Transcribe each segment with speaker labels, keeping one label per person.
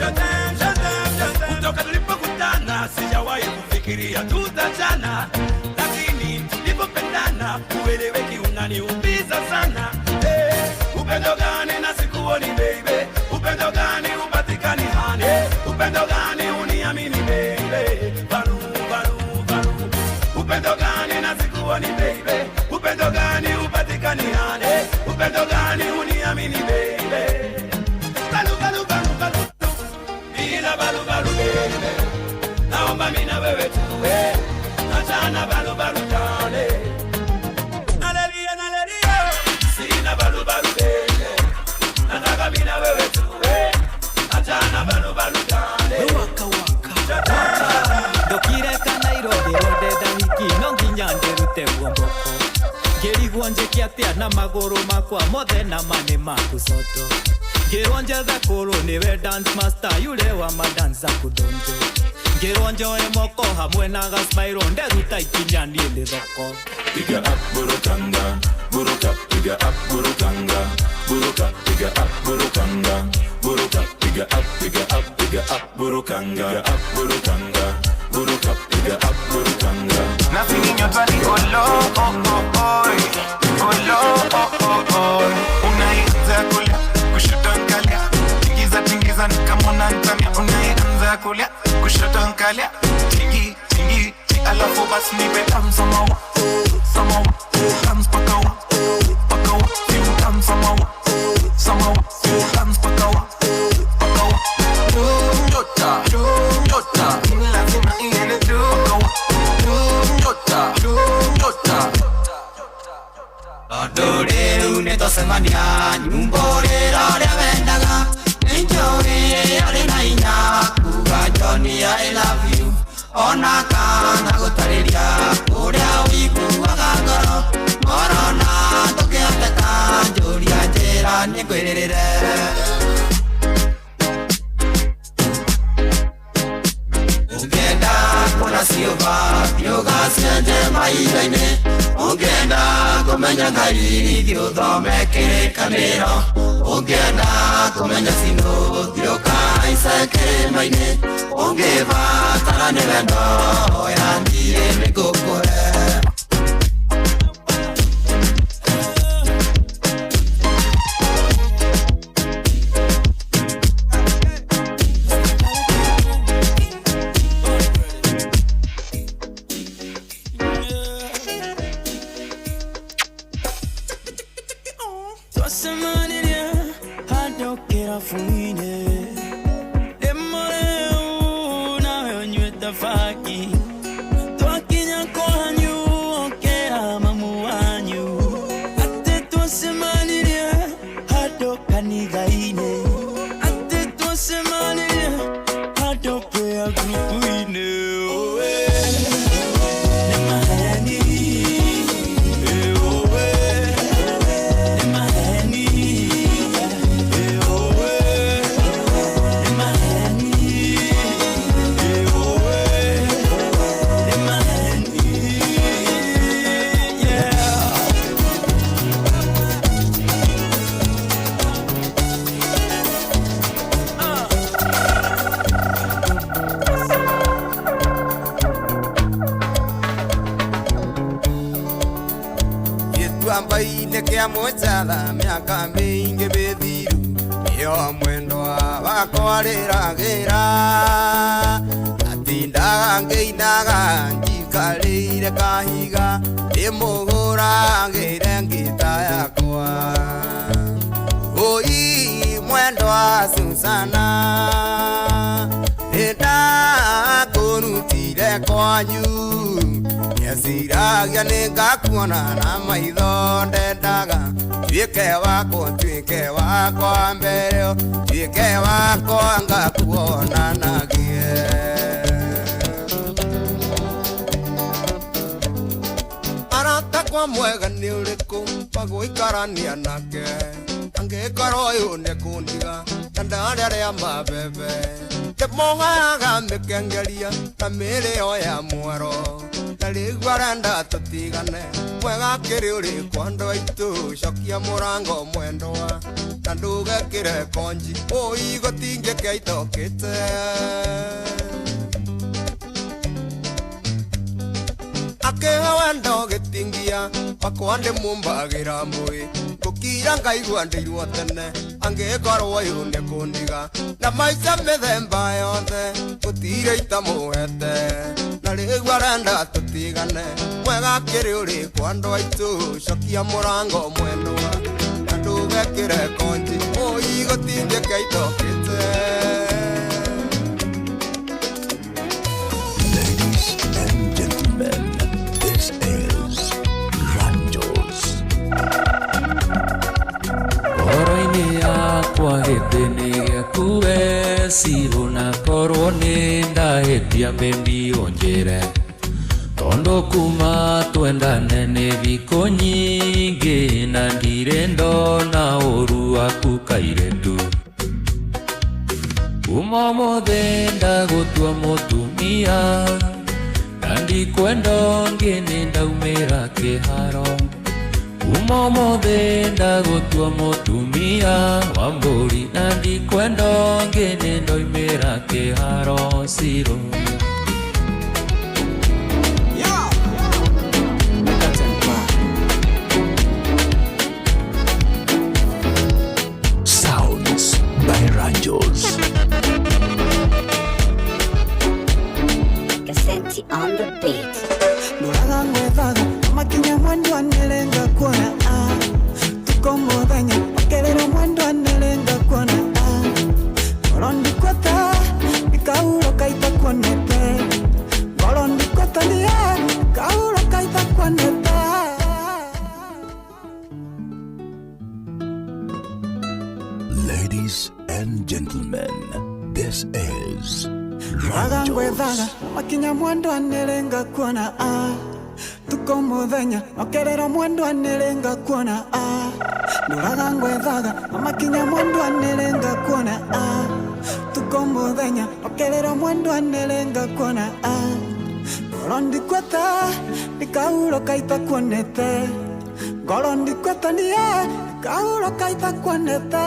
Speaker 1: Je t'aime, je t'aime, je t'aime. Kutoka tulipokutana sijawahi kufikiria tutachana, lakini tulipopendana ueleweki unaniumiza sana. Hey, upendo gani na sikuoni baby, upendo gani upatikani hani, upendo gani uniamini baby, balu balu balu, upendo gani na sikuoni baby, upendo gani upatikani hani, upendo gani uniamini baby, balu balu balu balu, bila balu balu baby, naomba mimi na wewe tuwe, achana balu balu tane. Nalelia nalelia, sina balu balu baby, nataka mimi na wewe tuwe, achana balu balu tane.
Speaker 2: Waka waka ndokire Nairobi rondenda hiki no nginya ndĩrute guomboko ngĩrigwo njĩke atĩa na magũrũ makwa mothe na ma nĩ maku soto ngĩrwo njethe kũrũ nĩwe dance master yule wa madansa kudonjo ngĩrwo njoe moko hamwe na gaspairo nderuta ikinya niĩ nĩ thoko.
Speaker 3: Piga up burukanga, buruka, piga up burukanga, buruka, piga up burukanga, buruka, piga up, piga up, piga up burukanga, piga up burukanga, buruka, piga up burukanga.
Speaker 4: Nothing in your body, oh lo, oh oh oh, oh lo, oh oh oh. Unaanza kulia, kushoto nkalia, tingiza tingiza ni kama unanitania. Unaanza kulia, kushoto nkalia, tingi tingi, alafu basi nipe tamsamawa. Samawa, dance pakawa, pakawa, few dance samawa, samawa, dance pakawa, pakawa. Nyota, nyota, lazima iende juu. Pakawa, nyota, nyota.
Speaker 5: Tondũ rĩu nĩtwacemania nyumbũrĩra ũrĩa wendaga nĩnjũĩ arĩ na hinya kuga Johnny I love you ona kana gũtarĩria ũrĩa ũiguaga ngoro ngorona ndũngĩhoteka njũria njĩra nĩngwĩrĩrĩre. Ũngĩenda kuona ciũmba thiĩ ũgacenje mahinda-inĩ, ũngĩenda kũmenya Ngai thiĩ ũthome kĩrĩkanĩro, ũngĩenda kũmenya Sinũ thiĩ ũkahaice kĩrĩma-inĩ, ũngĩbatara nĩ wendo oya niĩ nĩngũkũhe.
Speaker 2: Twasemanirie handũ kĩrabu-inĩ ndĩmũrĩu nawe ũnyuĩte baki twakinya kwanyu ũkĩra mamu wanyu atĩ twacemanirie handũ kanitha-inĩ atĩ twacemanirie handũ prayer group-inĩ. Nĩ maheni, nĩ maheni, nĩ maheni, nĩ maheni, yeah.
Speaker 6: Gĩtuamba-inĩ kĩa Mũcatha mĩaka mĩingĩ mĩthiru nĩyo mwendwa wakwa rĩragĩra atindaga ngĩinaga njikarĩire kahiga ndĩmũhũragĩre ngita yakwa. Oi mwendwa Susana nĩndakũrutire kwanyu Nyeciragia nĩngakuona na maitho ndendaga tuĩke wakwa tuĩke wakwa mbere tuĩke wakwa ngakuonanagie. Arata kwa mwega nĩ ũrĩkũ wa gũikarania nake angĩkorwo ũyũ nĩkũndiga na ndarĩa rĩa mabebe ndĩmũheaga mĩkengeria na mĩrĩo ya mwaro Na rĩu arenda tũtigane mwega kĩrĩ ũrĩkũ andũ aitũ cokia mũrango mwendwa na ndũgekĩre konji ũi gũtingĩkĩa itokĩte akĩhe wendo gĩtingia wakwa ndĩmũmbagĩra mũĩ ngũkira ngaigua ndĩirwo tene angĩkorwo ũyũ nĩkũndiga na maica mĩthemba yothe gũtirĩ itamũhete na rĩu arenda tũtigane mwega kĩrĩ ũrĩkũ andũ aitũ cokia mũrango mwendwa na ndũgekĩre konji ũi gũtingĩkĩa itokĩte.
Speaker 7: Ladies and gentlemen, this is Ranjos.
Speaker 8: Ngoro-inĩ yakwa gĩtĩ nĩ gĩaku we Ciro na korwo nĩ ndahĩtia baby ũnjĩre tondũ kuma twendane nĩ thikũ nyingĩ na ndirĩ ndona ũru waku kairĩtu kuma ũmũthĩ ndagũtua mũtumia na ndikwenda ũngĩ nĩ ndaumĩra kĩharo kuma ũmũthĩ ndagũtua mũtumia wa mbũri na ndikwenda ũngĩ nĩ ndoimĩra kĩharo Ciro.
Speaker 7: Sounds by Ranjos.
Speaker 9: Cassette on the beat.
Speaker 10: Ndoraga ngwethaga makinya mwendwa nĩrenga kuona a tuko mũthenya makerero mwendwa nĩrenga kuona a ngoro ndikweta ikaurũka itakuonete ngoro ndikweta niĩ ikaurũka itakuonete.
Speaker 7: Ladies and gentlemen, this is
Speaker 10: Ndoraga ngwethaga
Speaker 7: Ranjos.
Speaker 10: makinya mwendwa nĩrenga kuona a tuko mũthenya makerero mwendwa nĩrenga kuona a ndoraga ngwethaga makinya mwendwa nĩrenga kuona a tuko mũthenya makerero mwendwa nĩrenga kuona a ngoro ndikweta ikaurũka itakuonete ngoro ndikweta niĩ ikaurũka itakuonete.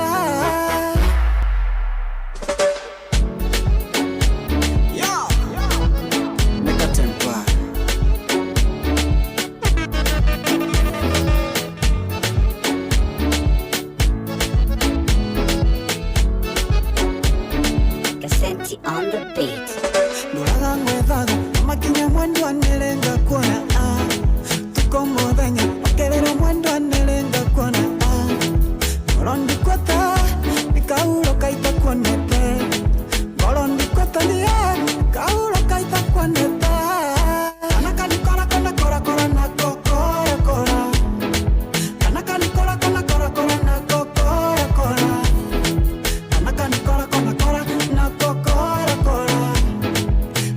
Speaker 9: Cassette on the beat.
Speaker 10: Ndoraga ngwethaga makinya mwendwa nĩrenga kuona a tuko mũthenya makerero mwendwa nĩrenga kuona a ngoro ndikweta ikaurũka itakuonete ngoro ndikweta niĩ ikaurũka itakuonete kana kanikora kana korakora na kokorakora kana kanikora kana korakora na kokorakora kana kanikora kana kora na kokorakora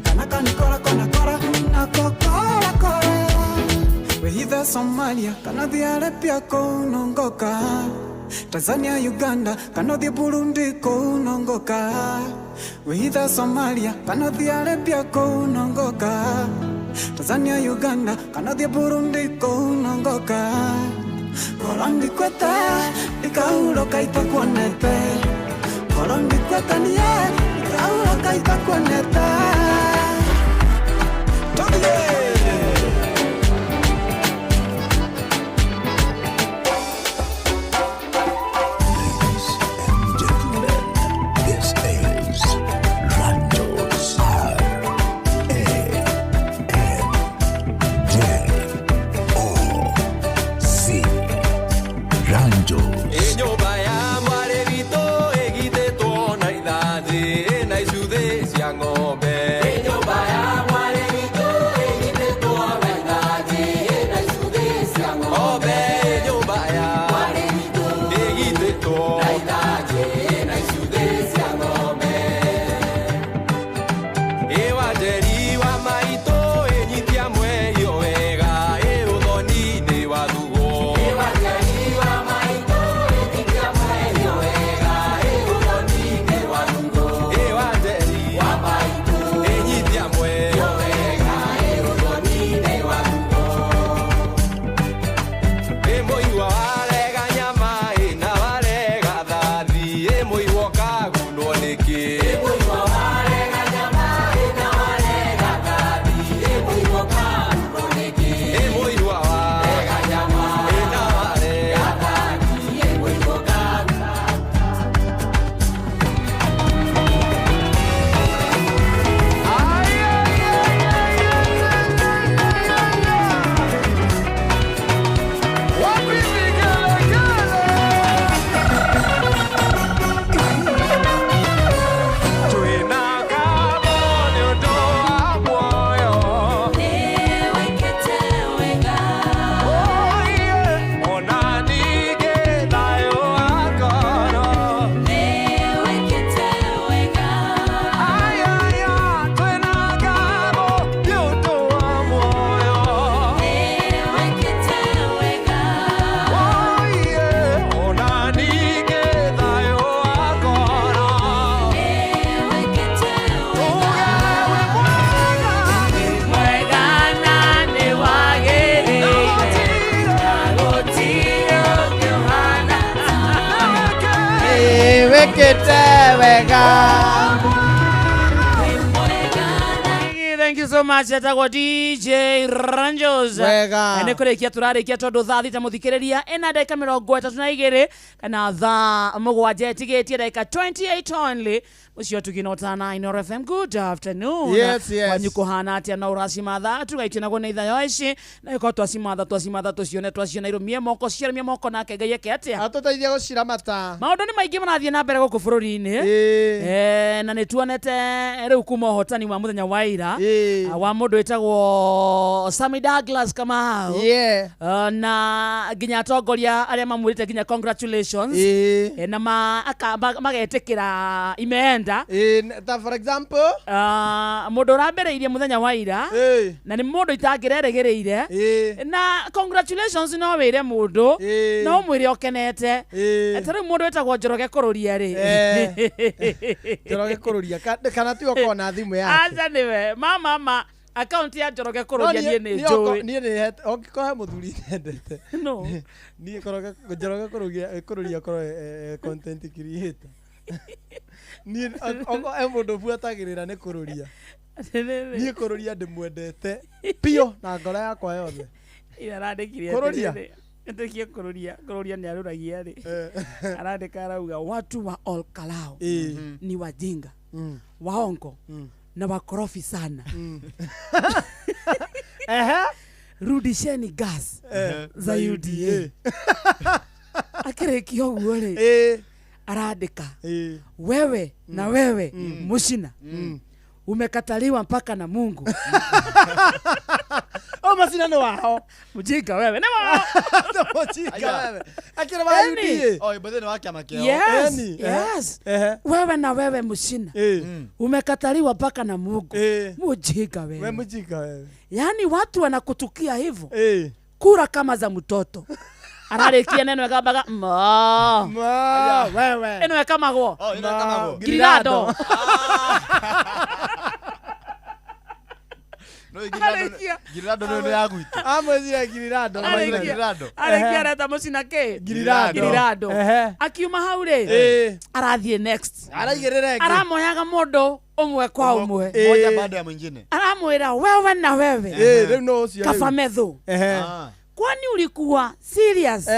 Speaker 10: kana kanikora kana kora na kokorakora wehitha Somalia kana thiĩ Arabia kũu nongoka Tanzania Uganda kana thiĩ Burundi kũu nongoka wehitha Somalia kana thiĩ Arabia kũu nongoka Tanzania Uganda kana thiĩ Burundi kũu nongoka ngoro ndikweta ikaurũka itakuonete ngoro ndikweta niĩ ikaurũka itakuonete. Tũthiĩ!
Speaker 7: Ladies and gentlemen, this is Ranjos. R A N J O C. Ranjos.
Speaker 1: Nyũmba ya mwarĩ witũ ĩgitĩtwo na ithanjĩ.
Speaker 5: Wĩkĩte wega.
Speaker 11: Thank you so much. Etagwo DJ Ranjos.
Speaker 5: Wega.
Speaker 11: Nä kå rä kia tå rarä kia tondå thaa thita må thikä rä ria ä ndagä ka mä rongo ätatå na igä rä kana thaa må gwanja ätigä tie ndagä ka 28 only å cio tugä Inooro FM. Good afternoon.
Speaker 5: Yes, yes.
Speaker 11: Wanyu kå hana atä a no å racimatha tugaitie naguo nä ithayo ici na ä korwo twacimatha twacimatha tå cione twaciona irå moko ciarå moko nake Ngai eke atä a
Speaker 5: Atũteithie gũciramata.
Speaker 11: Maũndũ nĩ maingĩ marathiĩ na mbere gũkũ bũrũri-inĩ. Na nĩ tuonete rĩu kuma ũhotani wa mũthenya wa ira wa mũndũ wĩtagwo Sammy Douglas Kamau.
Speaker 5: Yeah.
Speaker 11: Na nginya atongoria arĩa mamwĩrĩte nginya congratulations. Na magetĩkĩra imeenda.
Speaker 5: Ta for example
Speaker 11: Mũndũ ũrambĩrĩirie mũthenya wa ira na nĩ mũndũ itangĩrerĩgĩrĩire na congratulations no wĩre mũndũ no ũmwĩre ũkenete. Ta rĩu mũndũ wĩtagwo Njoroge Kũrũria rĩ.
Speaker 5: Njoroge Kũrũria kana tiwe ũkoragwo na thimũ yake.
Speaker 11: Aca nĩwe mama account ya Njoroge Kũrũria niĩ nĩ njũĩ.
Speaker 5: Niĩ nĩ ũngĩkorwo he mũthuri nyendete.
Speaker 11: No.
Speaker 5: Niĩ Njoroge Kũrũria akorwo content creator. Niĩ okorwo he mũndũ buatagĩrĩra nĩ Kũrũria. Niĩ Kũrũria ndĩmwendete biũ na ngoro yakwa yothe.
Speaker 11: Arandĩkire
Speaker 5: Kũrũria.
Speaker 11: Ndekie Kũrũria Kũrũria nĩ arũragia rĩ. Arandĩka arauga watu wa Ol Kalou ni wajinga, waongo na wakorofi sana. Rudisheni gas za UDA. Akĩrĩkia ũguo rĩ arandĩka wewe na wewe Mushina umekataliwa mpaka na Mungu.
Speaker 5: O Mushina nĩ wao.
Speaker 11: Mjinga wewe. Nĩ wao.
Speaker 5: Mjinga wewe. Akĩrĩ wa UDA.
Speaker 12: Oh, ibothe nĩ wa kĩama kĩao.
Speaker 11: Yes. Yes. Wewe na wewe Mushina umekataliwa mpaka na Mungu. Mjinga wewe.
Speaker 5: Wewe mjinga wewe.
Speaker 11: Yaani watu wanakutukia hivyo. Kura kama za mtoto. Ararĩkia neno ĩkambaga ma.
Speaker 5: Ma wewe.
Speaker 11: Ĩno ĩkamagwo.
Speaker 12: Oh, ĩno ĩkamagwo.
Speaker 11: Girirado.
Speaker 12: No Girirado no ya gwitũ.
Speaker 5: Amwĩthire Girirado.
Speaker 12: Girirado.
Speaker 11: Arĩkia areta Mushina kĩ?
Speaker 5: Girirado.
Speaker 11: Girirado. Akiuma hau rĩ arathiĩ next.
Speaker 5: Araigĩrĩra ĩngĩ.
Speaker 11: Aramoyaga mũndũ ũmwe kwa ũmwe.
Speaker 12: Moja baada ya mwingine.
Speaker 11: Aramwĩra wewe na wewe.
Speaker 5: Rĩu no ũcio.
Speaker 11: Kabamethu. Kwani ulikuwa serious?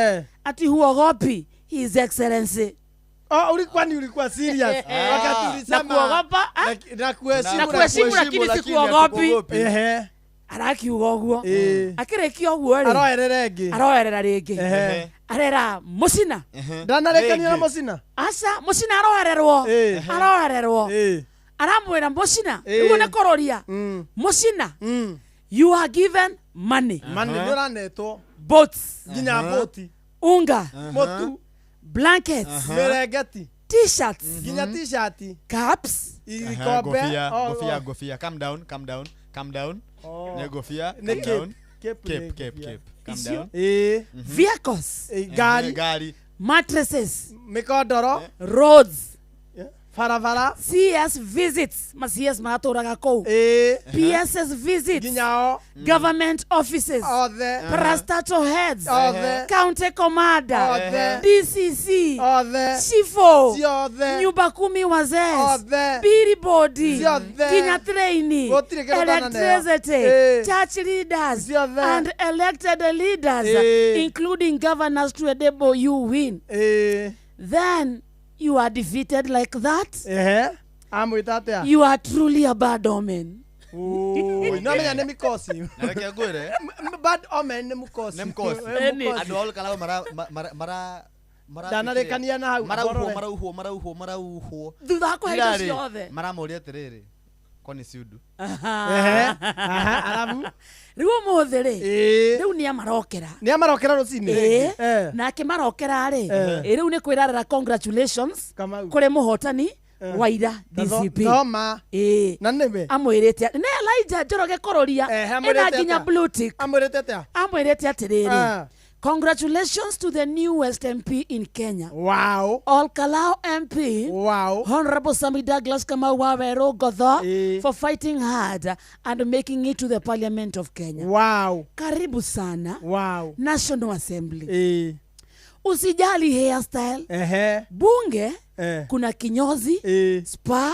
Speaker 11: Ati huogopi His Excellency?
Speaker 5: Oh, ulikuwa ulikuwa serious. Wakati ulisema
Speaker 11: na kuogopa
Speaker 5: na
Speaker 11: kuheshimu lakini sikuogopi. Arakiuga ũguo. Akĩrĩkia ũguo rĩ
Speaker 5: aroerera ĩngĩ.
Speaker 11: Aroerera rĩngĩ. Arera Mushina.
Speaker 5: Ndanarĩkania na Mushina.
Speaker 11: Aca Mushina aroererwo. Aroererwo. Aramwĩra Mushina rĩu nĩ kũrũria. Mushina you are given money.
Speaker 5: Money nĩ ũranetwo.
Speaker 11: Boats.
Speaker 5: Nginya boti.
Speaker 11: Unga.
Speaker 5: Mũtu.
Speaker 11: Blankets.
Speaker 5: Mĩrengeti.
Speaker 11: T-shirts.
Speaker 5: Nginya t-shirt.
Speaker 11: Caps.
Speaker 5: Ikombe.
Speaker 12: Ngobia, ngobia. Calm down, calm down, calm down. Nĩ ngobia.
Speaker 5: Nĩ
Speaker 12: Calm down.
Speaker 5: Cape,
Speaker 12: Cape, calm down.
Speaker 11: Vehicles.
Speaker 5: Ngari.
Speaker 12: Ngari.
Speaker 11: Mattresses.
Speaker 5: Mĩkondoro.
Speaker 11: Roads.
Speaker 5: Barabara.
Speaker 11: CS visits. Ma CS maratũraga kũu. PSS visits.
Speaker 5: Nginya o.
Speaker 11: Government offices.
Speaker 5: Othe.
Speaker 11: Parastatal heads.
Speaker 5: Othe.
Speaker 11: County commander.
Speaker 5: Othe.
Speaker 11: DCC.
Speaker 5: Othe.
Speaker 11: Shifo.
Speaker 5: Ciothe.
Speaker 11: Nyumba kumi wazee.
Speaker 5: Othe.
Speaker 11: Billboard.
Speaker 5: Ciothe.
Speaker 11: Nginya traini.
Speaker 5: Gũtirĩ kĩndũ ũtananeo.
Speaker 11: Electricity. Church leaders.
Speaker 5: Ciothe.
Speaker 11: And elected leaders. Including governors to enable you win. Then you are defeated like that.
Speaker 5: Amwĩta atĩa?
Speaker 11: You are truly a bad omen.
Speaker 5: No menya nĩ mikosi.
Speaker 12: Na reke ngwĩre.
Speaker 5: Bad omen nĩ mũkosi.
Speaker 12: Nĩ mũkosi. Andũ a Ol Kalou mara
Speaker 5: Ndanarĩkania na hau.
Speaker 12: Marauhwo marauhwo marauhwo marauhwo.
Speaker 11: Thutha wa kũhe indo ciothe.
Speaker 12: Maramũria atĩrĩrĩ. Kwani si undu.
Speaker 5: Arabu.
Speaker 11: Rĩu ũmũthĩ rĩ rĩu nĩ amarokera.
Speaker 5: Nĩ amarokera rũcinĩ.
Speaker 11: Na akĩmarokera rĩ rĩu nĩ kwĩrarĩra congratulations kũrĩ mũhotani wa ira DCP.
Speaker 5: Thoma. Na nĩwe.
Speaker 11: Amwĩrĩte nĩ Elijah Njoroge Kũrũria ĩna nginya blue tick.
Speaker 5: Amwĩrĩte atĩa?
Speaker 11: Amwĩrĩte atĩrĩrĩ. Congratulations to the newest MP in Kenya.
Speaker 5: Wow.
Speaker 11: Ol Kalou MP.
Speaker 5: Wow.
Speaker 11: Honorable Sammy Douglas Kamau Waweru Ngotho for fighting hard and making it to the Parliament of Kenya.
Speaker 5: Wow.
Speaker 11: Karibu sana.
Speaker 5: Wow.
Speaker 11: National Assembly. Usijali hairstyle. Bunge Kuna kinyozi, spa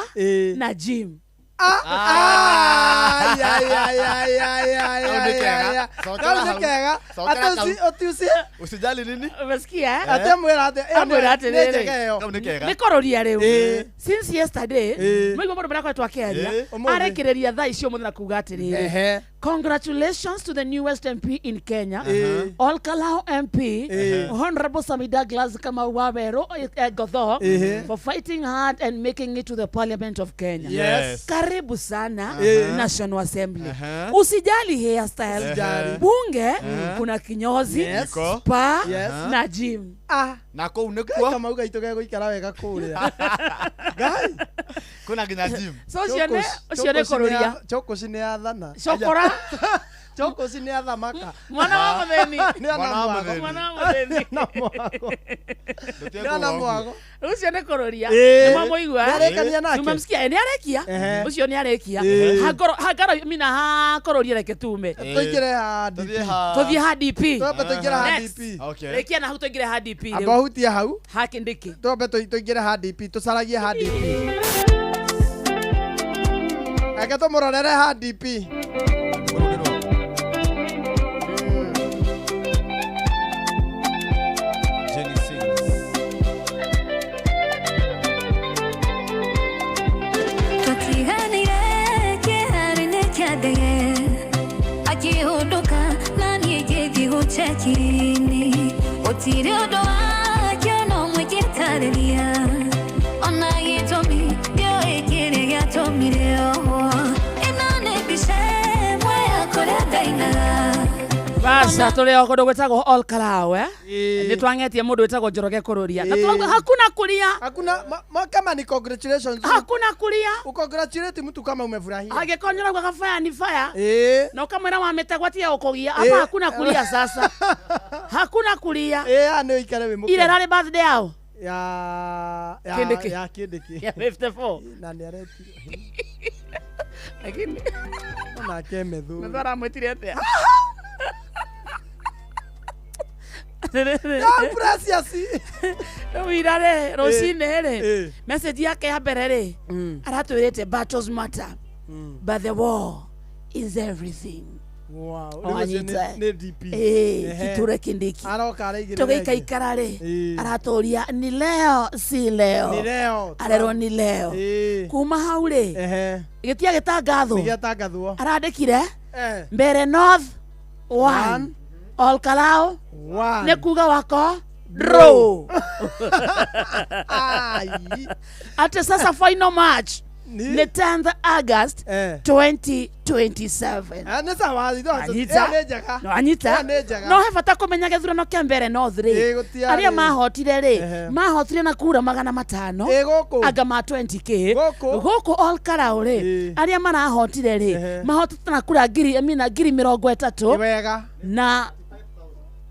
Speaker 11: na gym.
Speaker 5: Ai, ai, ai, ai, ai, ai,
Speaker 12: Kau nĩ
Speaker 5: ai,
Speaker 12: kega.
Speaker 5: ai, ai.
Speaker 12: Cokera
Speaker 5: Kau nĩ
Speaker 12: hau.
Speaker 5: kega.
Speaker 12: Cokera
Speaker 5: Ate
Speaker 12: kau.
Speaker 5: ũtiucie
Speaker 12: Usijali nini?
Speaker 11: Umesikia, eh?
Speaker 5: Ate amwĩra atĩa? Ĩyo
Speaker 11: Amwĩra
Speaker 5: nĩ
Speaker 11: atĩrĩrĩ.
Speaker 5: njega ĩyo.
Speaker 12: Kau nĩ kega.
Speaker 11: Nĩ kũrũria rĩu.
Speaker 5: Ĩĩ.
Speaker 11: Since yesterday,
Speaker 5: Ĩĩ.
Speaker 11: maigua mũndũ marakoretwo akĩaria,
Speaker 12: Ĩĩ.
Speaker 5: Ũmũthĩ.
Speaker 11: arekereria thaa icio ũmũthĩ na kuga atĩrĩrĩ.
Speaker 5: Ehe.
Speaker 11: Congratulations to the newest MP in Kenya,
Speaker 5: Ĩĩ.
Speaker 11: Ol Kalou MP,
Speaker 5: Ĩĩ.
Speaker 11: Honorable Sami Douglas Kamau Waweru Gotho,
Speaker 5: Ĩĩ.
Speaker 11: for fighting hard and making it to the Parliament of Kenya.
Speaker 12: Yes.
Speaker 11: Karibu sana
Speaker 5: Ĩĩ.
Speaker 11: National Assembly.
Speaker 12: Aha.
Speaker 11: Usijali hairstyle.
Speaker 5: Usijali.
Speaker 11: Bunge kuna kinyozi,
Speaker 5: Yes.
Speaker 12: Niko.
Speaker 11: spa
Speaker 5: Yes.
Speaker 11: na gym.
Speaker 5: Ah.
Speaker 12: Na kũu
Speaker 5: Ngai
Speaker 12: nĩkuo
Speaker 5: Kamau gaitũ gegũikara wega kũrĩa. Ngai.
Speaker 12: kwĩna nginya gym.
Speaker 11: So ũcio nĩ ũcio nĩ kũrũria.
Speaker 5: Chokoci nĩ athana.
Speaker 11: Cokora
Speaker 5: Chokoci nĩ athamaka.
Speaker 11: mwana wa mũthĩni.
Speaker 5: Nĩ ana
Speaker 12: Mwana wa
Speaker 5: mwago.
Speaker 12: mũthĩni.
Speaker 11: Mwana wa mũthĩni.
Speaker 5: Nĩ ana mwago.
Speaker 12: Ndũtige
Speaker 5: Nĩ ana
Speaker 12: kũgwa ũguo.
Speaker 5: mwago.
Speaker 11: Ũcio nĩ kũrũria.
Speaker 5: Ĩĩ.
Speaker 11: Nĩ mwamũigua?
Speaker 5: Nĩarekania nake?
Speaker 11: Tumemsikia, nĩ arekia.
Speaker 5: Ehe.
Speaker 11: Ũcio nĩ arekia.
Speaker 5: Ĩĩ.
Speaker 11: Hangoro hangaro mina hakũrũria reke tume.
Speaker 5: Tũingĩre ha
Speaker 12: Tũthiĩ
Speaker 5: DP.
Speaker 12: ha-
Speaker 11: Tũthiĩ ha DP.
Speaker 5: Twambe tũingĩre ha
Speaker 11: Next.
Speaker 5: DP.
Speaker 12: Okay.
Speaker 11: Rekia na hau tũingĩre ha DP
Speaker 5: Amba
Speaker 11: rĩu.
Speaker 5: ũhutie hau.
Speaker 11: Ha Kindiki.
Speaker 5: Twambe tũingĩre ha DP. Tũcaragie ha DP. Reke tũmũrorere ha DP.
Speaker 12: Rũrũ nĩ rwa- Jenny Sings.
Speaker 13: Twatiganire kĩharo-inĩ kĩa ndege akĩhũndũka na niĩ ngĩthiĩ gũcheki-inĩ gũtirĩ ũndũ wake ona ũmwe ingĩtarĩria ona gĩtũmi ndiũĩ kĩrĩa gĩatũmire ohwo ĩno nĩ mbica ĩmwe ya kũrĩa ndainaga.
Speaker 11: Basa tũrĩ o kũndũ gwĩtagwo Ol Kalou eh? Nĩ twang'etie mũndũ wĩtagwo Njoroge Kũrũria. Na
Speaker 5: Ĩĩ.
Speaker 11: tũrauga hakuna kulia.
Speaker 5: Hakuna kama ni congratulations.
Speaker 11: Hakuna kulia.
Speaker 5: Ucongratulate mtu kama umefurahia.
Speaker 11: Angĩkorwo nĩ ũraugaga fire ni fire.
Speaker 5: Ĩĩ.
Speaker 11: Na ũkamwĩra wamĩtegwa tiga gũkũgia. Hapa
Speaker 5: Ĩĩ.
Speaker 11: hakuna kulia sasa. Hakuna kulia.
Speaker 5: Ĩĩ, haha nĩ ũikare wĩ mũkenu.
Speaker 11: Ile rarĩ birthday yao.
Speaker 5: Ya
Speaker 11: Kindiki.
Speaker 5: ya Kindiki.
Speaker 11: Ya 54.
Speaker 5: Na nĩ aretirwo.
Speaker 11: Lakini
Speaker 5: Onake Methu.
Speaker 11: Methu aramwĩtire atĩa?
Speaker 5: Ya Precious.
Speaker 11: Rĩu ira rĩ rũcinĩ rĩ
Speaker 5: Ĩĩ.
Speaker 11: message yake ya mbere rĩ aratwĩrĩte battles matter but the war is everything.
Speaker 5: Wow. Rĩu ũcio
Speaker 11: Wanyita.
Speaker 5: nĩ DP.
Speaker 11: Ĩĩ,
Speaker 5: Ehe.
Speaker 11: Kithure Kindiki.
Speaker 5: Aroka araigĩrĩra.
Speaker 11: Tũgĩikaikara rĩ
Speaker 5: Ĩĩ.
Speaker 11: aratũria ni leo si leo.
Speaker 5: Ni leo.
Speaker 11: Arerwo ni leo.
Speaker 5: Ĩĩ.
Speaker 11: Kuma hau rĩ
Speaker 5: Ehe.
Speaker 11: gĩtia gĩtangathwo.
Speaker 5: Nĩ gĩatangathwo.
Speaker 11: Arandĩkire
Speaker 5: Eh.
Speaker 11: Mbere North 1 Ol Kalou
Speaker 5: One.
Speaker 11: nĩ kuga wako draw.
Speaker 5: Ai.
Speaker 11: Ate sasa final match
Speaker 5: Ni?
Speaker 11: nĩ 10th August
Speaker 5: Eh.
Speaker 11: 2027.
Speaker 5: Ah, nĩ sawa.
Speaker 11: Anyita.
Speaker 5: Ĩyo nĩ njega.
Speaker 11: No anyita.
Speaker 5: Ĩyo nĩ njega.
Speaker 11: No he bata kũmenya gĩthurano kĩa Mbere North rĩ
Speaker 5: Ĩĩ, gũtiarĩ.
Speaker 11: arĩa mahotire rĩ
Speaker 5: Ehe.
Speaker 11: mahotire na kura 500
Speaker 5: Ĩĩ, gũkũ.
Speaker 11: anga ma 20k
Speaker 5: Gũkũ.
Speaker 11: gũkũ Ol Kalou rĩ
Speaker 5: Ĩĩ.
Speaker 11: arĩa marahotire rĩ
Speaker 5: Ehe.
Speaker 11: mahotete na kura ngiri mina ngiri mĩrongo ĩtatũ
Speaker 5: Nĩ wega.
Speaker 11: na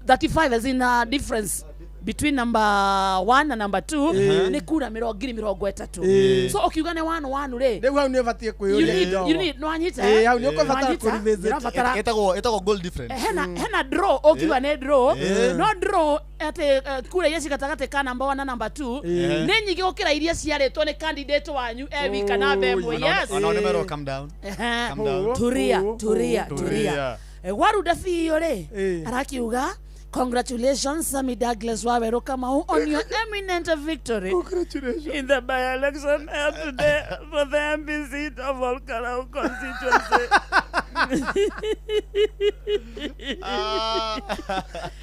Speaker 11: 35 as in a difference between number 1 na number 2 nĩ kura ngiri mĩrongo ĩtatũ.
Speaker 5: Ĩĩ.
Speaker 11: So ũkiuga nĩ 1 1 rĩ
Speaker 5: Rĩu hau nĩ ũbatiĩ
Speaker 11: you
Speaker 5: kwĩyũria
Speaker 11: need
Speaker 5: kidogo.
Speaker 11: you need no anyita
Speaker 5: Ĩĩ, hau nĩ ũkũbatara
Speaker 11: Wanyita?
Speaker 5: kũ-revisit.
Speaker 11: Ũrabatara-
Speaker 12: Ĩtagwo goal difference.
Speaker 11: Hena draw ũkiuga nĩ draw
Speaker 12: Ĩĩ.
Speaker 11: no draw atĩ kura iria ci gatagatĩ ka number 1 na number 2
Speaker 12: Ĩĩ.
Speaker 11: nĩ nyingĩ gũkĩra iria ciarĩtwo nĩ candidate wanyu e wika namba ĩmwe. Yes.
Speaker 12: Onao nĩ merwo calm down.
Speaker 11: Ehe.
Speaker 12: Calm down.
Speaker 11: Turia, turia,
Speaker 12: Turia.
Speaker 11: turia. Waruda biũ rĩ
Speaker 5: Ĩĩ.
Speaker 11: arakiuga congratulations Sammy Douglas Waweru Kamau on your eminent victory
Speaker 5: Congratulations.
Speaker 11: in the by-election held today for the MP seat of Ol Kalou constituency.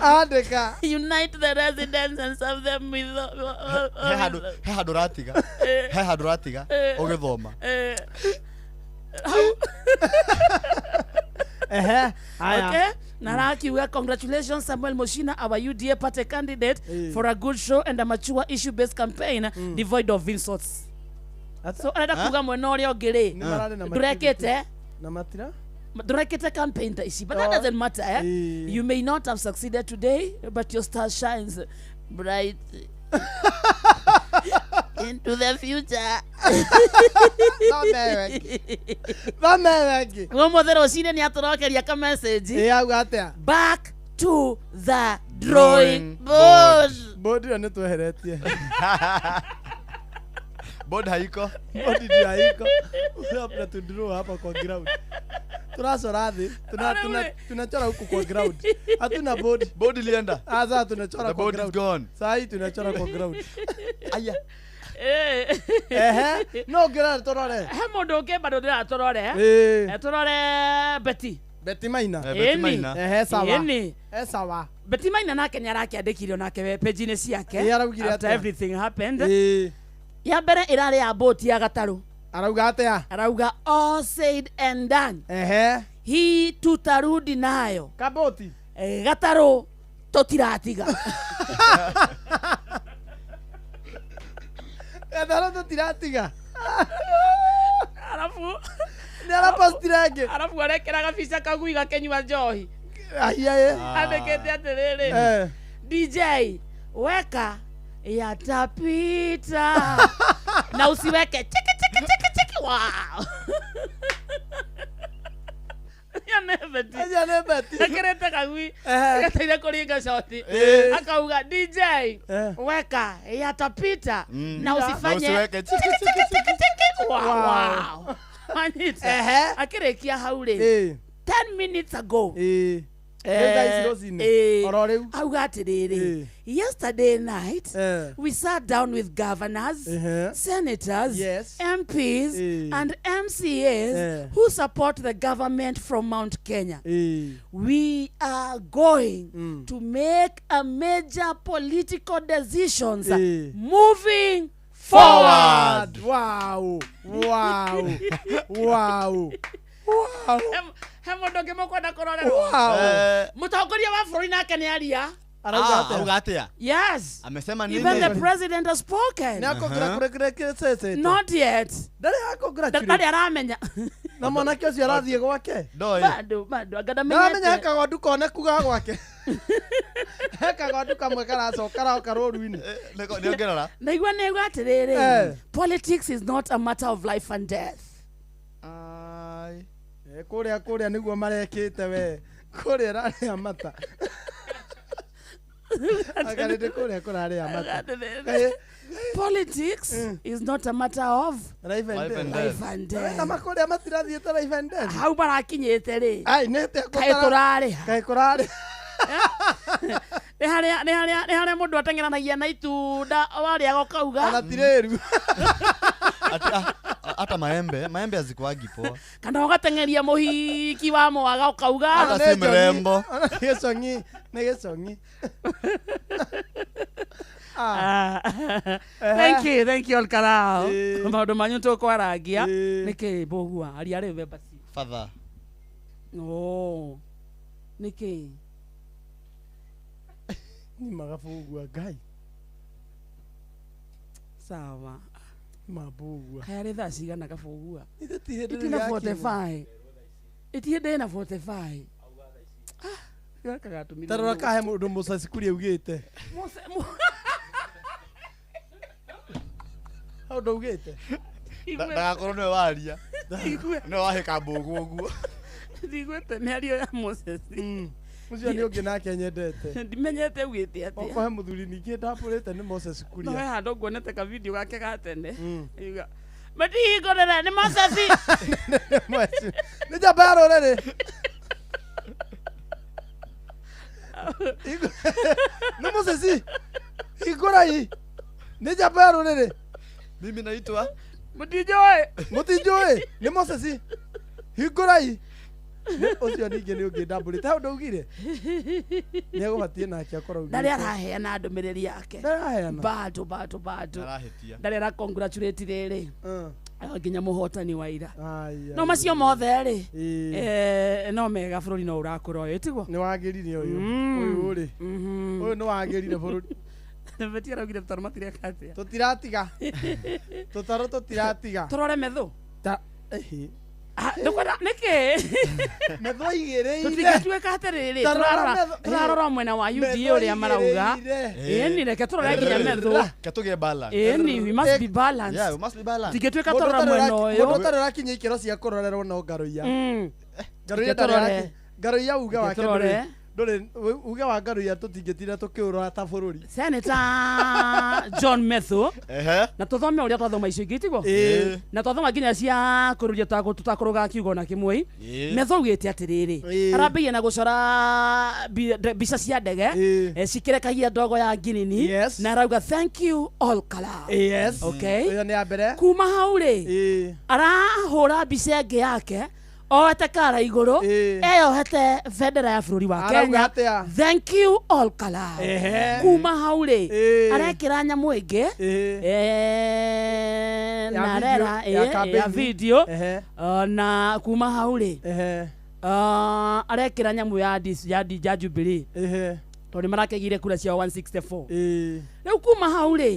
Speaker 5: Andĩka.
Speaker 11: Unite the residents and serve them with
Speaker 12: He handũ ũratiga. He handũ ũratiga ũgĩthoma.
Speaker 5: Ehe. Haya.
Speaker 11: Okay. Narakiuga congratulations Samuel Moshina, our UDA party candidate,
Speaker 5: Eh.
Speaker 11: for a good show and a mature issue-based campaign devoid of insults. So arenda kuga mwena ũrĩa ũngĩ rĩ
Speaker 5: Nĩ mararĩ na
Speaker 11: ndũrekĩte
Speaker 5: Na matira?
Speaker 11: ndũrekĩte campaign ta ici, but that
Speaker 5: Oh.
Speaker 11: doesn't matter, eh?
Speaker 5: Eh.
Speaker 11: You may not have succeeded today, but your star shines bright into the future.
Speaker 5: Thome wengi.
Speaker 11: Ũmũthĩ rũcinĩ nĩ atũrokeria ka message.
Speaker 5: Ĩĩ, auga atĩa?
Speaker 11: Back to the drawing board.
Speaker 5: Board ĩyo nĩ tweheretie.
Speaker 12: Board haiko.
Speaker 5: Board ndio haiko. Hapa tudraw hapa kwa ground. Tunachora thĩ. Tunachora huku kwa ground. Hatuna board.
Speaker 12: Board ilienda.
Speaker 5: Ah, sasa tunachora
Speaker 12: The
Speaker 5: kwa
Speaker 12: board is
Speaker 5: ground.
Speaker 12: gone.
Speaker 5: Sasa hii tunachora kwa ground.
Speaker 12: Aya.
Speaker 5: Ehe. No ngĩra tũrore.
Speaker 11: He mũndũ ũngĩ bado ndĩra tũrore.
Speaker 5: Eh.
Speaker 11: Tũrore Betty.
Speaker 5: Betty Maina.
Speaker 12: Betty Maina.
Speaker 5: Ehe, sawa.
Speaker 11: Ĩni.
Speaker 5: Eh, sawa.
Speaker 11: Betty Maina nake nĩ arakĩandĩkire onake we page-inĩ ciake.
Speaker 5: Ĩ, araugire
Speaker 11: After
Speaker 5: atĩa?
Speaker 11: everything happened.
Speaker 5: Ĩ.
Speaker 11: Ya mbere ĩrarĩ ya boti ya gatarũ.
Speaker 5: Arauga atĩa?
Speaker 11: Arauga all said and done.
Speaker 5: Ehe.
Speaker 11: Hii tutarudi nayo.
Speaker 5: Kaboti.
Speaker 11: Gatarũ tũtiratiga.
Speaker 5: Gatarũ tũtiratiga.
Speaker 11: Arabu
Speaker 5: Nĩ arapostire ĩngĩ.
Speaker 11: Arabu arekĩra gabica kagui gakĩnyua njohi.
Speaker 5: Aiya ĩ.
Speaker 11: Andĩkĩte atĩrĩrĩ.
Speaker 5: Eh.
Speaker 11: DJ weka yatapita na usiweke chiki chiki chiki chiki wow.
Speaker 5: Aya nĩ Betty.
Speaker 11: Ekĩrĩte kagui
Speaker 5: Ehe.
Speaker 11: gataire kũringa shoti
Speaker 12: Eh.
Speaker 11: akauga DJ weka yatapita na
Speaker 12: Na
Speaker 11: usifanye
Speaker 12: usiweke
Speaker 11: chiki chiki chiki chiki wow, wow. Anyita.
Speaker 5: Ehe.
Speaker 11: Akĩrĩkia hau rĩ
Speaker 5: Ĩ.
Speaker 11: 10 minutes ago
Speaker 5: Ĩ. Nĩ thaa ici rũcinĩ. Oro rĩu.
Speaker 11: Auga atĩrĩrĩ
Speaker 5: Eh.
Speaker 11: yesterday night
Speaker 5: Eh.
Speaker 11: we sat down with governors
Speaker 5: Ehe.
Speaker 11: senators
Speaker 5: Yes.
Speaker 11: MPs
Speaker 5: Eh.
Speaker 11: and MCAs
Speaker 5: Eh.
Speaker 11: who support the government from Mount Kenya.
Speaker 5: Ĩ.
Speaker 11: We are going to make a major political decisions
Speaker 5: Eh.
Speaker 11: moving forward.
Speaker 5: Wow. Wow. Wow. Wow.
Speaker 11: He mũndũ ũngĩ mũkwenda kũrorerwo.
Speaker 5: Wow.
Speaker 11: Mũtongoria wa bũrũri nake nĩ aria.
Speaker 5: Arauga atĩa?
Speaker 12: Auga atĩa?
Speaker 11: Yes.
Speaker 12: Amesema nini?
Speaker 11: Even the president has spoken.
Speaker 5: Nĩ akongratulate.
Speaker 11: Not yet.
Speaker 5: Ndarĩ akongratulate.
Speaker 11: Ndarĩ aramenya.
Speaker 5: Na mwanake ũcio arathiĩ gwake.
Speaker 12: Ndoi.
Speaker 11: Bado bado anga
Speaker 5: Ndaramenya
Speaker 11: ndamenyete.
Speaker 5: he kagondu koneku ga gwake. He kagondu kamwe karacoka karoka rũru-inĩ.
Speaker 12: Nĩ ũngĩrora.
Speaker 11: Ndaigua nĩ auga atĩrĩrĩ.
Speaker 5: Eh.
Speaker 11: Politics is not a matter of life and death.
Speaker 12: Ai.
Speaker 5: Eh, kũrĩa kũrĩa nĩguo marekĩte we. Kũrĩa ĩrarĩa mata. Akarĩndĩ kũrĩa kũrarĩa mata.
Speaker 11: Atĩrĩrĩ. Politics is not a matter of
Speaker 5: Life and
Speaker 12: Life and
Speaker 5: death.
Speaker 11: life and death.
Speaker 5: Na makũrĩa matirathiĩte life and death.
Speaker 11: Hau marakinyĩte rĩ.
Speaker 5: Ai nĩ atĩa
Speaker 11: Kaĩ tũrarĩha.
Speaker 5: Kaĩ kũrarĩ.
Speaker 11: Nĩ harĩa nĩ harĩa nĩ harĩa mũndũ ateng'eranagia na itunda warĩaga ũkauga
Speaker 5: Ona ti rĩru.
Speaker 12: Hata maembe, maembe hazikuagi poa.
Speaker 11: kana ũgateng'eria mũhiki wa mwaga ũkauga
Speaker 12: Hata si mrembo.
Speaker 5: Ona nĩ gĩcong'i, nĩ gĩcong'i.
Speaker 11: Ah. Thank you, thank you Olkarao. Maũndũ manyu tũkwarangia. Nĩkĩ mbũgua aria rĩu basi.
Speaker 12: Father.
Speaker 11: Oh. Nĩkĩ?
Speaker 5: Nimaga bũgua Ngai.
Speaker 11: Sawa.
Speaker 5: Mabũgua.
Speaker 11: Kaya rĩ thaa cigana kabũgua?
Speaker 5: Ithe ti hĩndĩ
Speaker 11: Itina
Speaker 5: rĩu
Speaker 11: 45. Iti hĩndĩ ĩna 45. Ah, gaka gatũmire.
Speaker 5: Ta rora kahe mũndũ Moses Kuria augĩte. Hau ndaugĩte.
Speaker 12: Ndagakorwo nĩwe waria. Nĩwe wahĩka mbũgũ ũguo.
Speaker 11: Ndigwĩte mĩario ya Moses.
Speaker 5: Ũcio nĩ ũngĩ nake nyendete.
Speaker 11: Ndimenyete augĩte atĩa.
Speaker 5: Okorwo he mũthuri ningĩ ndambũrĩte nĩ Moses
Speaker 11: No he
Speaker 5: Kuria.
Speaker 11: handũ nguonete ka video gake ga tene. Yuga. Matihingũrĩre nĩ Moses.
Speaker 5: Nĩ njamba ya rũrĩrĩ. Nĩ Moses. Hingũrai. Nĩ njamba ya rũrĩrĩ.
Speaker 12: Mimi naitwa
Speaker 11: Mũtinjũĩ.
Speaker 5: Mũtinjũĩ. Nĩ Moses. Hingũrai. Ũcio ningĩ nĩ ũngĩ ndambũrĩte. Hau ndaugire. Nĩ egũbatiĩ nake akorwo augĩte.
Speaker 11: Ndarĩ araheana ndũmĩrĩri yake.
Speaker 5: Ndaraheana.
Speaker 11: Bado bado bado.
Speaker 12: Ndarahĩtia.
Speaker 11: Ndarĩ ara congratulate rĩrĩ. Nginya mũhotani wa ira.
Speaker 5: Ai,
Speaker 11: No macio mothe rĩ. No mega bũrũri no ũrakũra ũyũ tiguo?
Speaker 5: Nĩ wagĩrire ũyũ. Ũyũ rĩ. Ũyũ nĩ wagĩrire bũrũri.
Speaker 11: Beti araugire tũtarũ matireka atĩa?
Speaker 5: Tũtiratiga. Tũtarũ tũtiratiga.
Speaker 11: Tũrore methũ.
Speaker 5: Ta ehe.
Speaker 11: Ndũkwenda nĩkĩ?
Speaker 5: Metho igĩrĩire.
Speaker 11: Tũtingĩtuĩka atĩrĩrĩ
Speaker 5: Ta rora
Speaker 11: tũrarora
Speaker 5: metho-
Speaker 11: tũrarora mwena wa UDA
Speaker 5: Metho
Speaker 11: ũrĩa marauga.
Speaker 5: igĩrĩire.
Speaker 11: Ĩni reke tũrore nginya metho.
Speaker 12: Reke tũgĩe balance.
Speaker 11: Ĩni we must be balanced.
Speaker 12: Yeah, we must be balanced.
Speaker 11: Tingĩtuĩka
Speaker 5: Mũndũ
Speaker 11: tũrora
Speaker 5: ũtarĩ
Speaker 11: mwena
Speaker 5: ũraki-
Speaker 11: ũyũ.
Speaker 5: Mũndũ ũtarĩ ũrakinyia ikĩro cia kũrorerwo no ngaroia. Ngaroia
Speaker 11: Reke
Speaker 5: ndarĩ
Speaker 11: tũrore.
Speaker 5: ũraki- Ngaroia uge
Speaker 11: Reke
Speaker 5: wake
Speaker 11: tũrore.
Speaker 5: ndũrĩ. Ndũrĩ uge wa ngaruiya tũtingĩtinda tũkĩũrora ta bũrũri.
Speaker 11: Senator John Methu na tũthome ũrĩa twathoma icio ingĩ tiguo?
Speaker 5: Ĩĩ.
Speaker 11: Na twathoma nginya cia kũrũria tũtakũrũga kiugo na kĩmwe.
Speaker 5: Ĩĩ.
Speaker 11: Methu augĩte atĩrĩrĩ,
Speaker 5: Ĩĩ.
Speaker 11: arambĩrĩria na gũcora mbica cia ndege cikĩrekagia ndogo ya ngirini na arauga thank you all Kalau.
Speaker 5: Yes.
Speaker 11: Okay.
Speaker 5: Ĩyo nĩ ya mbere.
Speaker 11: Kuma hau rĩ, arahũra mbica ĩngĩ yake oete kara igũrũ eyohete bendera ya bũrũri wa
Speaker 5: Arauga
Speaker 11: Kenya.
Speaker 5: atĩa?
Speaker 11: Thank you all Kalau.
Speaker 5: Ehe.
Speaker 11: Kuma hau rĩ, arekĩra nyamũ ĩngĩ
Speaker 5: Ya
Speaker 11: na
Speaker 5: video,
Speaker 11: arera
Speaker 5: ya
Speaker 11: ya
Speaker 5: campaign.
Speaker 11: video. Na kuma hau rĩ, arekĩra nyamũ ya ya Jubilee tondũ nĩ marakĩgire kura ciao 164. Rĩu kuma hau rĩ,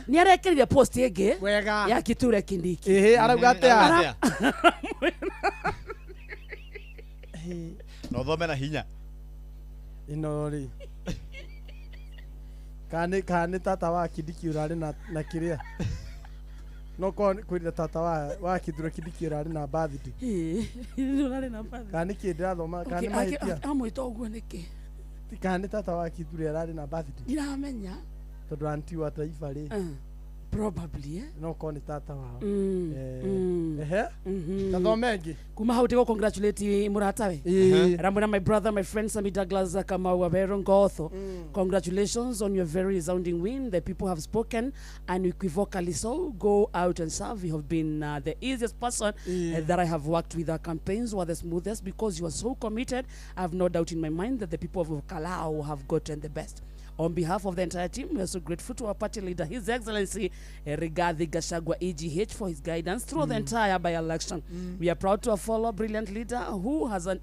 Speaker 11: nĩ arekĩrire post ĩngĩ ya Kithure Kindiki.
Speaker 5: Ehe, arauga atĩa?
Speaker 12: Na ũthome na hinya.
Speaker 5: Ĩno rĩ, kana nĩ tata wa Kindiki ũrarĩ na kĩrĩa no korwo kwĩrire tata wa Kithure Kindiki ũrarĩ na birthday.
Speaker 11: Ũrarĩ na birthday.
Speaker 5: Kana nĩkĩ ndĩrathoma, kana nĩ mahĩtia?
Speaker 11: Amwĩta ũguo nĩkĩ?
Speaker 5: Kana nĩ tata wa Kithure ararĩ na birthday?
Speaker 11: Ndiramenya.
Speaker 5: Tondũ anti wa taifa rĩ,
Speaker 11: Probably, eh?
Speaker 5: no korwo nĩ tata wao.
Speaker 11: Ehe.
Speaker 5: Tathome ĩngĩ.
Speaker 11: Kuma hau tigo congratulate mũratawe.
Speaker 5: Ĩĩ.
Speaker 11: Ramwĩra my brother, my friend Sammy Douglas Kamau Wabero Ngotho, congratulations on your very resounding win. The people have spoken unequivocally, so go out and serve. You have been the easiest person that I have worked with. Our campaigns were the smoothest because you are so committed. I have no doubt in my mind that the people of Kalau have gotten the best. On behalf of the entire team, we are so grateful to our party leader, His Excellency Rigathi Gachagua EGH, for his guidance through the entire by-election. We are proud to have followed a brilliant leader who has an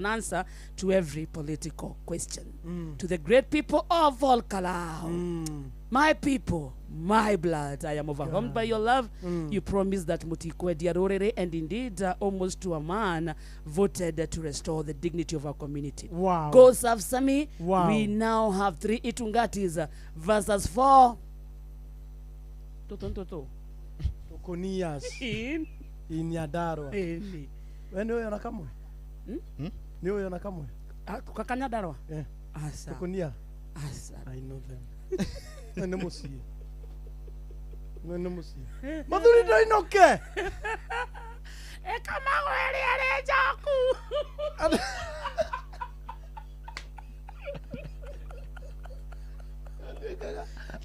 Speaker 11: answer to every political question. To the great people of Ol Kalou, my people, my blood, I am overwhelmed by your love. You promised that Mutikwe Diarorere, and indeed, almost to a man, voted to restore the dignity of our community.
Speaker 5: Wow.
Speaker 11: Go serve Sammy.
Speaker 5: Wow.
Speaker 11: We now have 3 Itungatis versus 4. Tutu.
Speaker 5: Tukunias.
Speaker 11: In.
Speaker 5: In Nyandarua.
Speaker 11: In.
Speaker 5: We nĩ ũyũ ona kamwe? Nĩ ũyũ ona kamwe?
Speaker 11: Kakanyandarua?
Speaker 5: Eh.
Speaker 11: Asa.
Speaker 5: Tukunia.
Speaker 11: Asa.
Speaker 5: I know them. Nĩ mũciĩ. Nĩ mũciĩ. Mũthuri ndoinũke.
Speaker 11: Ĩkamagwo ĩrĩa ĩrĩ njoku.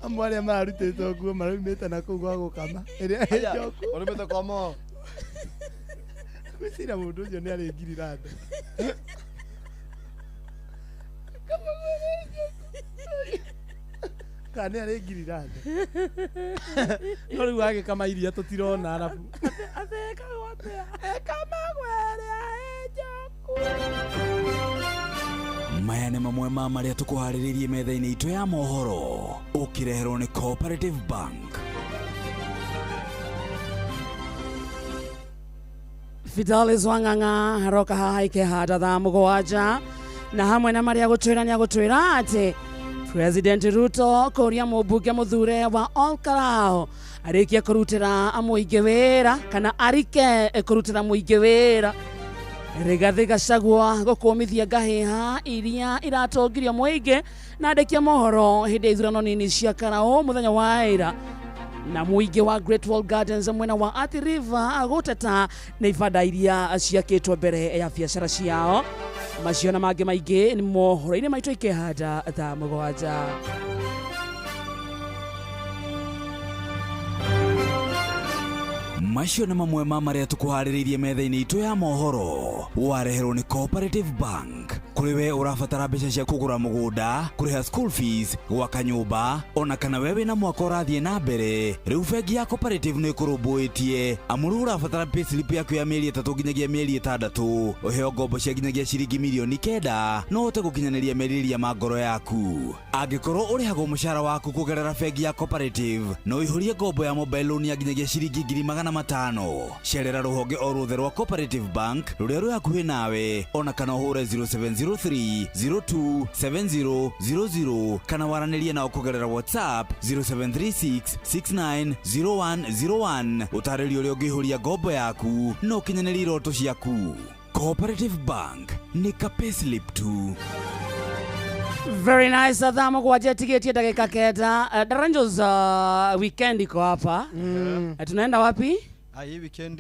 Speaker 5: Amwe arĩa mararutĩtwo nguo maraumĩte na kũu gwa gũkama ĩrĩa ĩ njoku.
Speaker 12: Ũrũmĩte kwa mo.
Speaker 5: Gwĩciria mũndũ ũcio nĩ arĩ ngiriranda. Kana nĩ arĩ ngiriranda. No rĩu agĩkama iria tũtirona arabu.
Speaker 11: Athekagwo atĩa?
Speaker 5: Ĩkamagwo ĩrĩa ĩ njoku.
Speaker 1: Maya nĩ mamwe ma marĩa tũkũharĩrĩirie metha-inĩ itũ ya mohoro ũkĩreherwo nĩ Cooperative Bank.
Speaker 11: Fidelis Wang'ang'a aroka haha ikehanda thaa mũgwanja na hamwe na marĩa gũtwĩra nĩ agũtwĩra atĩ President Ruto kũria mũmbunge mũthure wa Ol Kalou arĩkie kũrutĩra mũingĩ wĩra kana arike kũrutĩra mũingĩ wĩra. Rigathi Gachagua gũkũmithia ngahĩha iria iratongirio mũingĩ na andĩki mohoro hĩndĩ ya ithurano nini cia Karau mũthenya wa ira na mũingĩ wa Great Wall Gardens mwena wa Athi River gũteta nĩ ibanda iria ciakĩtwo mbere ya biacara ciao. Macio na mangĩ maingĩ nĩ mohoro-inĩ maitũ ikĩhanda thaa mũgwanja.
Speaker 1: Macio nĩ mamwe ma marĩa tũkũharĩrĩirie metha-inĩ itũ ya mohoro wareherwo nĩ Cooperative Bank. Kũrĩ we ũrabatara mbeca cia kũgũra mũgũnda, kũrĩha school fees, gwaka nyũmba, ona kana we wĩna mwaka ũrathiĩ na mbere, rĩu bengi ya Cooperative nĩ ĩkũrũmbũĩtie. Amu rĩu ũrabatara payslip yaku ya mĩeri 3 nginyagia mĩeri 6, ũheo ngombo cia nginyagia ciringi mirioni 9 no ũhote gũkinyanĩria merirĩria ma ngoro yaku. Angĩkorwo ũrĩhagwo mũcara waku kũgerera bengi ya Cooperative, no ũihũrie ngombo ya mobile loan ya nginyagia ciringi 500,000. Cerera rũhonge o ruothe rwa Cooperative Bank rũrĩa rwĩ hakuhĩ nawe, ona kana ũhũre 0703 027000 kana waranĩrie nao kũgerera WhatsApp 0736 690101 ũtarĩrie ũrĩa ũngĩihũria ngombo yaku na ũkinyanĩrie iroto ciaku. Cooperative Bank nĩ ka payslip tu.
Speaker 11: Very nice. Thaa 7 tigĩtie ndagĩka 9. Daranjos, weekend iko hapa. Tunaenda wapi?
Speaker 12: Hii weekend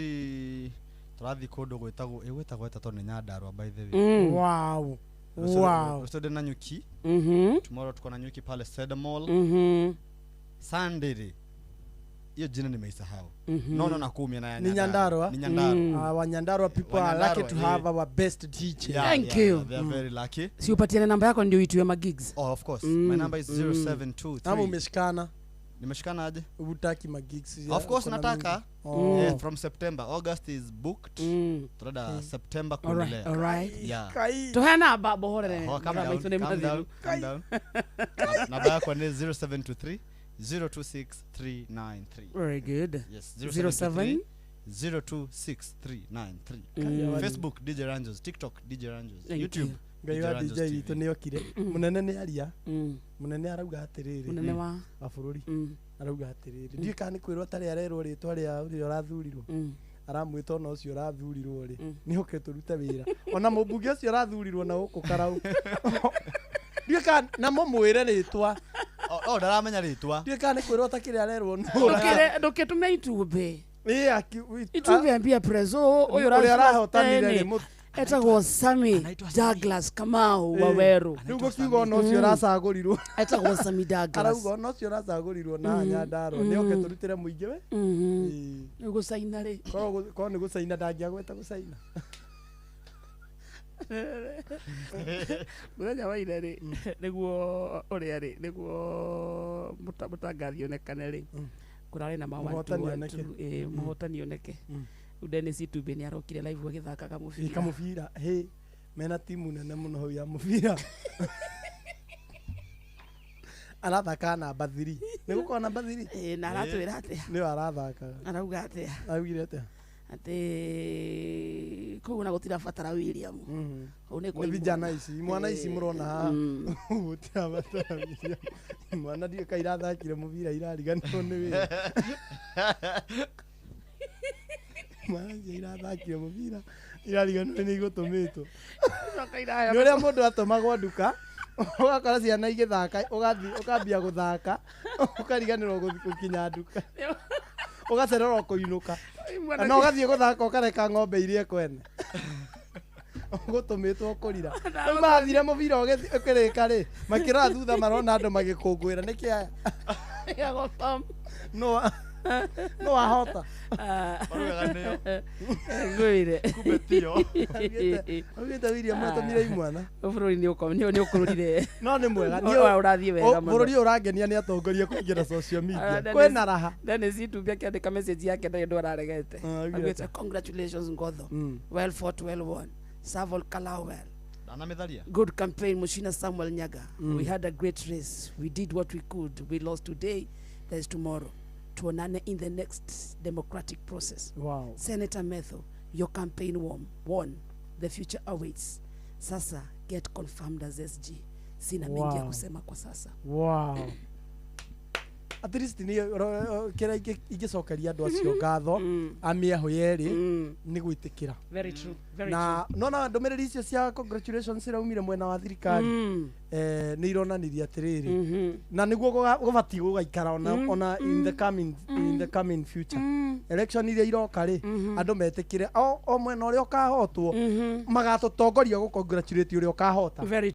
Speaker 12: tũrathiĩ kũndũ gwĩtagwo ĩgwĩtagwo ĩtatũ nĩ Nyandarua, by the way.
Speaker 5: Wow. Wow.
Speaker 12: Rũciũ na Nyuki. Tomorrow tuko na Nyuki pale Cedar Mall. Sunday rĩ, hiyo jina nimeisahau. No nakumia na ya
Speaker 5: Ni Nyandarua.
Speaker 12: Ni Nyandarua.
Speaker 5: Wa Nyandarua people are lucky to have our best DJ.
Speaker 12: Yeah,
Speaker 11: Thank
Speaker 12: yeah,
Speaker 11: you.
Speaker 12: Yeah, they are very lucky.
Speaker 11: Si upatiane namba yako ndio uitwe ma gigs.
Speaker 12: Oh, of course. My number is 0723.
Speaker 5: Ama umeshikana?
Speaker 12: Nimeshikana aje?
Speaker 5: Utaki ma gigs.
Speaker 12: Of course nataka.
Speaker 5: Oh.
Speaker 12: Yeah, from September. August is booked. Turada September kuendelea.
Speaker 11: All right.
Speaker 12: Yeah.
Speaker 11: Tuhe namba bohorere.
Speaker 12: Oh, calm down. Calm down. Calm down. Namba yako ni 0723 026393.
Speaker 11: Very good.
Speaker 12: Yes,
Speaker 11: 07
Speaker 12: 026393. Facebook DJ Ranjos, TikTok DJ Ranjos,
Speaker 11: Thank
Speaker 12: YouTube
Speaker 11: you.
Speaker 5: Ngai wa DJ witũ nĩ okire. Mũnene nĩ aria. Mũnene arauga atĩrĩrĩ.
Speaker 11: Mũnene wa
Speaker 5: bũrũri. Arauga atĩrĩrĩ. Ndiũĩ kana nĩ kwĩrwo atarĩ arerwo rĩtwa rĩa ũrĩa ũrathurirwo. Aramwĩta ona ũcio ũrathurirwo rĩ. Nĩ ũke tũrute wĩra. Ona mũmbunge ũcio ũrathurirwo na gũkũ Karau. Ndiũĩ kana na mũmwĩre rĩtwa.
Speaker 12: Oh, ndaramenya rĩtwa.
Speaker 5: Ndiũĩ kana nĩ kwĩrwo atakĩrĩ arerwo nũ.
Speaker 11: Ndũkĩtũme itumbĩ.
Speaker 5: Itumbĩ
Speaker 11: ambia prezo ũyũ
Speaker 5: ũrĩa ũrahotanire rĩ.
Speaker 11: Etagwo Sami Douglas Kamau wa Weru.
Speaker 5: Rĩu gũkiuga ona ũcio ũracagũrirwo.
Speaker 11: Etagwo Sami Douglas.
Speaker 5: Arauga ona ũcio ũracagũrirwo na Nyandarua nĩ oke tũrutĩre mũingĩ we.
Speaker 11: Rĩu gũcaina rĩ.
Speaker 5: Korwo nĩ gũcaina ndangĩagweta gũcaina.
Speaker 11: Mũthenya wa ira rĩ, nĩguo ũrĩa rĩ, nĩguo mũtangathi onekane rĩ, kũrarĩ na ma mũhotani oneke. Dennis Itumbĩ nĩ arokire live agĩthakaga mũbira.
Speaker 5: Kamũbira, hĩ, mena timu nene mũno hau ya mũbira. Arathaka namba 3. Nĩ gũkorwo namba 3?
Speaker 11: Ĩ, na aratwĩra atĩa?
Speaker 5: Nĩwe arathakaga.
Speaker 11: Arauga atĩa?
Speaker 5: Araugire atĩa?
Speaker 11: Atĩ kũu na gũtirabatara William. Kũu nĩ kwa
Speaker 5: Nĩ vijana ici, imwana ici mũrona haha. Gũtirabatara William. Imwana ndiũĩ kana irathakire mũbira irariganĩrwo nĩ wĩra. Mwana icio irathakire mũbira irariganĩrwo nĩ igũtũmĩtwo. Nĩ ũrĩa mũndũ atũmagwo nduka ũgakora ciana igĩthaka ũgathiĩ ũkambia gũthaka ũkariganĩrwo gũkinya nduka ũgacererwo kũinũka na ũgathiĩ gũthaka ũkareka ng'ombe iria kwene ũgũtũmĩtwo kũrira. Rĩu mathire mũbira ũkĩrĩka rĩ makĩrora thutha marona andũ magĩkũngũĩra nĩkĩ aya no ahota.
Speaker 11: Ngwire.
Speaker 12: Kumbe tio.
Speaker 5: Augĩte William atũmire imwana.
Speaker 11: Bũrũri nĩ ũkũrũrire.
Speaker 5: No nĩ mwega.
Speaker 11: Ũrathiĩ wega mũno.
Speaker 5: Bũrũri ũrangenia nĩ atongoria kũingĩra social media. Kwĩna raha.
Speaker 11: Dennis Itumbĩ akĩandĩka message yake ndarĩ ũndũ araregete. Augĩte congratulations Ngotho. Well fought, well won. Serve Kalau well. Good campaign, Mushina Samuel Nyaga. We had a great race. We did what we could. We lost today. There's tomorrow. Tuonane in the next democratic process.
Speaker 5: Wow.
Speaker 11: Senator Metho, your campaign won. The future awaits. Sasa get confirmed as SG. Sina mengi ya kusema kwa sasa.
Speaker 5: Wow. At least ni kira ingĩcokeria andũ acio ngatho amĩeho yerĩ nĩ gwĩtĩkĩra.
Speaker 11: Very true. Very
Speaker 5: na
Speaker 11: true.
Speaker 5: Nona ndũmĩrĩri icio cia congratulations iraumire mwena wa thirikari nĩ ironanirie atĩrĩrĩ na nĩguo gũbatiĩ gũgaikara ona in the coming future election iria iroka rĩ andũ metĩkĩre o mwena ũrĩa ũkahotwo magatũtongoria gũ congratulate ũrĩa ũkahota.
Speaker 11: Very